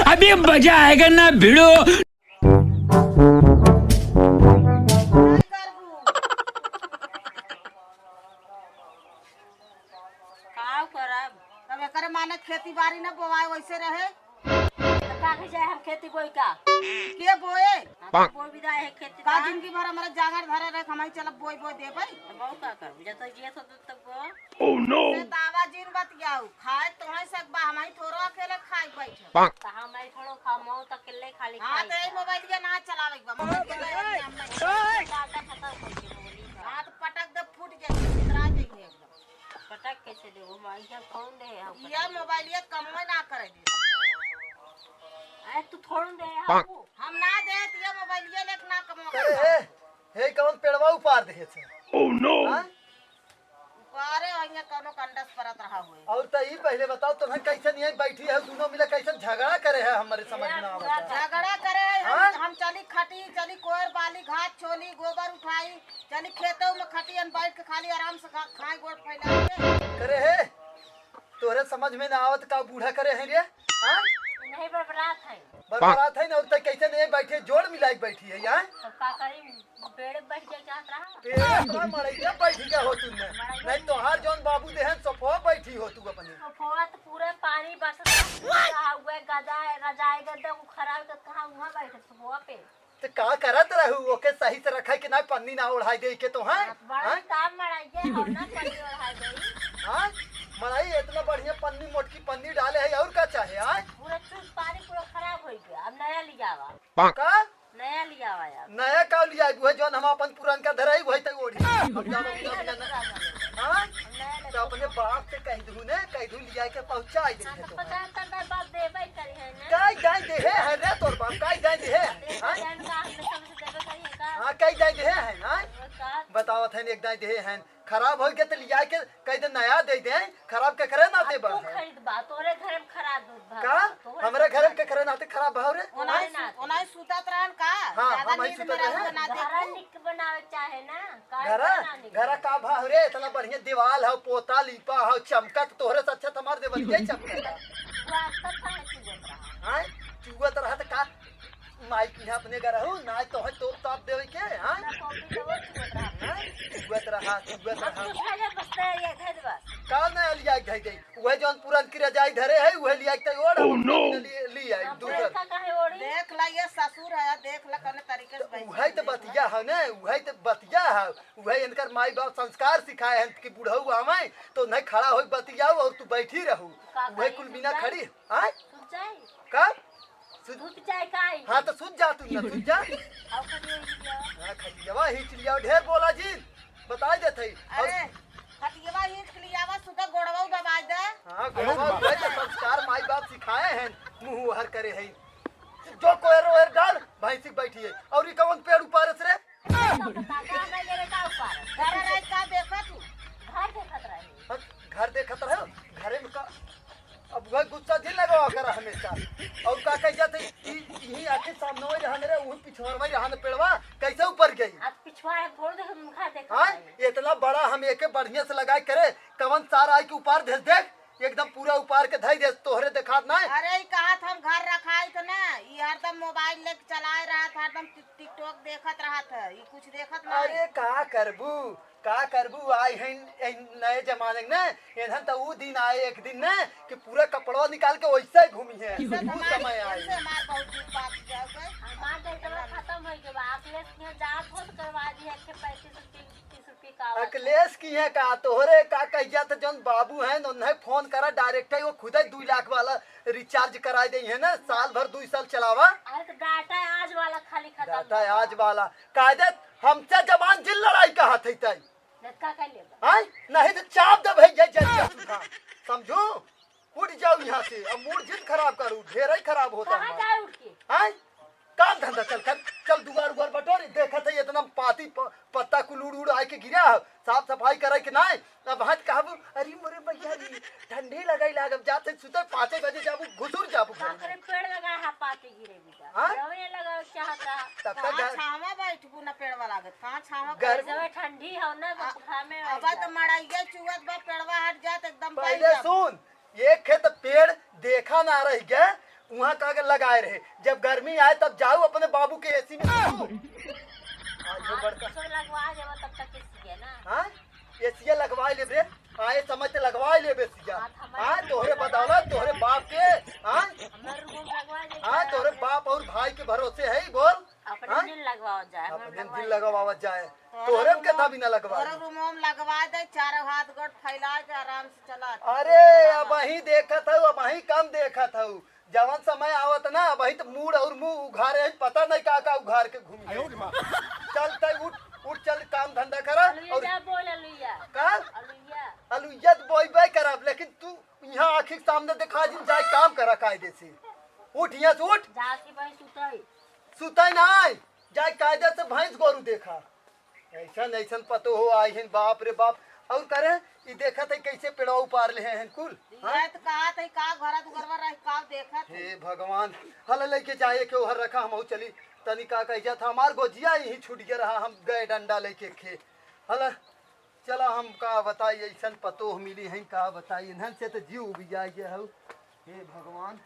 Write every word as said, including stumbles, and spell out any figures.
अभी मजा आएगा ना भिड़ो। का करब? तब एकरे माने खेती बाड़ी न बोवाए, वैसे रहे। तो का कहे जाए हम खेती बोई का? के बोए? हम तो बोई भी रहे हैं खेती का का। जिंदगी भर हमारा जांगर धरे रहे, हम ही चलब बोई बोई देबै। तो बहुत का करब? जब तक जियत हो तब तक बोआ। Oh no! से दावा जिन बतियाऊ, खाए तोहई सकबा, हम ही थोड़ा अकेले खाए बैठे। तो हम ही थोड़ा खा, मऊ तो अकेले खाली हाँ, खाई तो यही खा। मोबाइल के ना चलावे के बा, मोबाइल के ना, हम नहीं। डाटा खत्म कर के बोली का। हाँ, तो पटक दे, फूट जाए, इतरा जाइए एकदम। पटक कैसे देबो? हम ऐसे फोन दे, हम ये पटक मोबाइल ये कमवे ना करे दे। अरे तू फोन दे, हम हम ना दे, ये मोबाइल ये लेके ना कमवा करे करे। हे, हे कौन पेड़वा उपार दे से? Oh no! हाँ? उपारे होइए, कौनो कंडस परत रहा हुए। और तो ई पहले बताओ, तुम्हें कैसे नहीं बैठी है, दोनों मिले कैसे झगड़ा करे है, हमारे समझ में ना आवत है। झगड़ा करे है, हम, हाँ? हम चली खटी, चली कोयर बाली, घास छोली, गोबर उठाई, चली खेतों में खटियन बैठ के खाली आराम से खा, खाए गोड़ फैला के। करे है, तोहरे समझ में ना आवत का बूढ़ा करे है रे? हाँ? नहीं बरबरात है। बरबरात है ना, और तै कैसे नहीं बैठे, जोड़ मिलाई के बैठी है यहाँ? तो का करी, पेड़ बैठ जाए चाहत रहा। पेड़ पर मड़ैया बैठी का हो तू ने? मड़ैया नहीं तोहार जौन बाबू देहन सोफवा बैठी हो तू अपने। सोफवा तो पूरा पानी बरसत रहा, पूरा हुआ गदा, रजाई गद्दा को खराब कर कहाँ वहाँ बैठे सोफवा पे। तो का करत रहू? ओके सही से रखा कि ना, पन्नी ना ओढ़ाई दे के तो, हैं? हाँ, बड़ा हैं? काम मड़ाइए हो ना, पन्नी ओढ़ाई दे। हाँ? मड़ाई इतना बढ़िया पन्नी, मोटकी पन्नी डाले है, और का चाहे, हैं? पूरा चूस पानी पूरा खराब हो गया, अब नया लियावा। का? नया लियावा यार। नया का लियाई? वह जौन हम अपन पुरान का धराई, वही तक ओढ़ी। अब जाओ, अब जाओ, अब जाओ। हाँ? नया तो अपने बाप से कह दू ने, कह दू लिया के पहुँचाई दे हाँ, तो तो। पचास का बाप देबे करी है ना। काई दाई देहे है रे तोर बाप, काई दाई देहे है? हाँ? का हमने समझ देबे करी है का? हाँ, काई दाई देहे है, हाँ? और का? बतावत है, एक दाई देहे है, खराब हो गया तो लिया के कह दे नया दे दे, खराब के करे ना अब दे तू बा। खरीद बा, तोरे घर में खराब बा, का? तोरे हमरे घर में के करे नाते खराब भाव रे? ओनाई तोरे सु-, नाते। ओनाई सुतत रहन का? हाँ, ज्यादा हम ही नींद में सुतत रहू रहे। तो ना देखू। घरा निक बनावे चाहे ना, का घरा? बना निक घरा बनावे? का भाव रे? इतना बढ़िया दीवाल है, पोता लीपा है, चमकत तोहरे से अच्छा तो हमार देवलिया ही चमकत। वो आजकल काहे चुगत रहा? हाँ? चुगत रहा तो का? माई की अपने घर रहू, ना तो है तोप ताप देवे के, हाँ? ना कॉपी तो वो चुगत रहा। हाँ? चुगत रहा, चुगत अब रहा। कुछ है बस ये धर बस। का ना लिया के धई दे? वह जौन पुरान की रजाई धरे है, वह लिया के ओढ़, Oh, no! ले, ले आई, हम दूसर। का काहे ओढ़ी? देख ला, ये ससुर है, देख ला, कने तरीके से तो बैठी उहै तो है, देख ला। बतिया है ना, उहै तो बतिया है, उहै इनकर माई बाप संस्कार सिखाए हैं कि बुढ़ऊ आवे तो नहीं खड़ा होई बतियाऊ और तू बैठी रहू, का उहै करी? कुल मीना सुत जाई? खड़ी, आय? सुत जाई? का? सुत सुत जाई काई? हाँ, तो सुत जा तू ना, सुत जा। आओ खटिया ही लिया। हाँ, खटियावा ही लिया, ढेर बोला जिन, बताई देत हई। और अरे, खटियावा हींच के लियावा, सुबह गोड़वा दबाई दे। हाँ, गोड़वा दबाई दे, संस्कार माई बाप सिखाए हैं, मुंह हर करे हैं। जो कोयर ओयर डाल, भैंसी बैठी है। और ये कौन पेड़ उपारस रे? का, का, का, का, मेरे का उपारस? घर रह का देखा तू? घर देखत रहे। हाँ, घर देखत रहे, घरे में का, अब वह गुस्सा जिन लगावा करा हमेशा। और का कह जाते, ई, ई आखिर सामने वही रहन रे, वही पिछवार वही रहन पेड़वा, कैसे ऊपर गई? आज पिछवार है, फोड़ दे, हम घर देखत हाँ? रहे। इतना बड़ा हम एके बढ़िया से लगाए करे, कवन सार आई के उपार भेज दे, एकदम पूरा उपार के धई दे, तोहरे देखात ना। अरे, ई कहत हम घर रखाई तो ना, ई हरदम मोबाइल लेके चलाए रहत, हरदम टिक-, TikTok देखत रहत है, ई कुछ देखत ना। अरे, का करबू, का करबू, आई हैं, हैं नए जमाने में ना, इन्हन तो ऊ दिन आए एक दिन ना कि पूरा कपड़वा निकाल के वैसे ही घूमी है। ऐसे ऊ हमार, समय आए। ऐसे हमार बहुत दिन बाद जाओगे। हमार तो इतना खत्म हो गया, अखिलेश के यहाँ जात हो तो करवा दी है, पैंतीस रुपये, तीस रुपये का आवत है। अखिलेश की है का, तोहरे का कह जात जौन बाबू हैं, उन्हें फोन करा direct है, वो खुद ही दो लाख वाला recharge कराई दे है ना, साल भर दो साल चलावा। अरे तो data आज वाला खाली खत्म data होता। आज वाला। कायदे हमसे जबान जिन लड़ाई का हाथ है तई। लटका कर ले बा। हाँ? नहीं तो चाप दे भैया जल्दी सुधा। समझू? उठ जाओ यहाँ से। अब mood जिन खराब करू, ढेर ही खराब होता कहाँ है। जाए उठ के? हाँ? काम धंधा चल कर, चल दुआर उआर बटोरी, देखत है इतना पाती प-, पत्ता कुल उड़ उड़ आए के गिरा है, साफ सफाई करे के नाय। अब हाथ कहबू, "अरे मोरे भैया रे, ठंडी लगाई लागब, जाते सुते पाँचे बजे जाबू, घुसुर जाबू घर में।" बाप रे, पेड़ लगा है, पाती गिरे बेटा। हाँ? जवने लगावे चाहता। तब तक कहाँ घर छावा बैठबू ना पेड़वा लागत, कहाँ छावा घर बैठबू? जब ठंडी हो ना, तो आ, घामे अब बैठ तो जाओ। मड़ैया चुअत बा, पेड़वा हट जात, एकदम पहले बैठ जाबू। सुन, एक खेत पेड़ ना रह गए, वहाँ का के लगाए रहे। जब गर्मी आए तब जाऊ अपने बाबू के एसी में। आज वो बड़का सब लगवा देबो तब तक के सीए ना। हाँ, एसिया लगवा लेबे। आए समय ते लगवा लेबे एसिया। हाँ, तो हमारे हाँ, तोहरे बदौलत, तोहरे बाप के। हाँ, हमारे रूम लगवा दे। हाँ, तोहरे बाप और भाई के भरोसे है, बोल। अपने हाँ? दिन लगवाओ जाए, अपने दिन लगवाओ जाए। तोहरे के था बिना लगवा। तोहरे रूम में लगवा दे, चारों हाथ गोड़ फैला के आराम से चला। अरे, अब वही देखत हूँ, अब वही कम देखत हूँ। जवन समय आवत ना, वही तो मूड़ और मुंह उघारे है, पता नहीं का का उघार के घूमी। चल तै उठ, उठ चल, काम धंधा करा। अलुइया और जा बोल, अलुइया। का? अलुइया। अलुइया तो बोइबे करब, लेकिन तू यहाँ आँखी के सामने देखा जिन, जाए काम करा कायदे से। उठ यहाँ से, उठ। जा के भाई सुतई। सुतई नाई, जाए कायदे से भैंस गोरू देखा। ऐसन ऐसन पतो हो आई हैं, बाप रे बाप। और करे, ई देखत है कैसे पेड़वा उपार ले हैं कुल। हाँ? मैं तो कहा था का घर दुगरवा रह का देखत है। हे भगवान, हल लेके जाए के ओहर रखा, हम चली। तनी का कह जात, हमार गोजिया यही छूट गया रहा, हम गए डंडा लेके खे। हल चला, हम का बताई, ऐसन पतोह मिली हैं, का बताई, इन्हन से तो जीव उबिया गया हो। हे भगवान,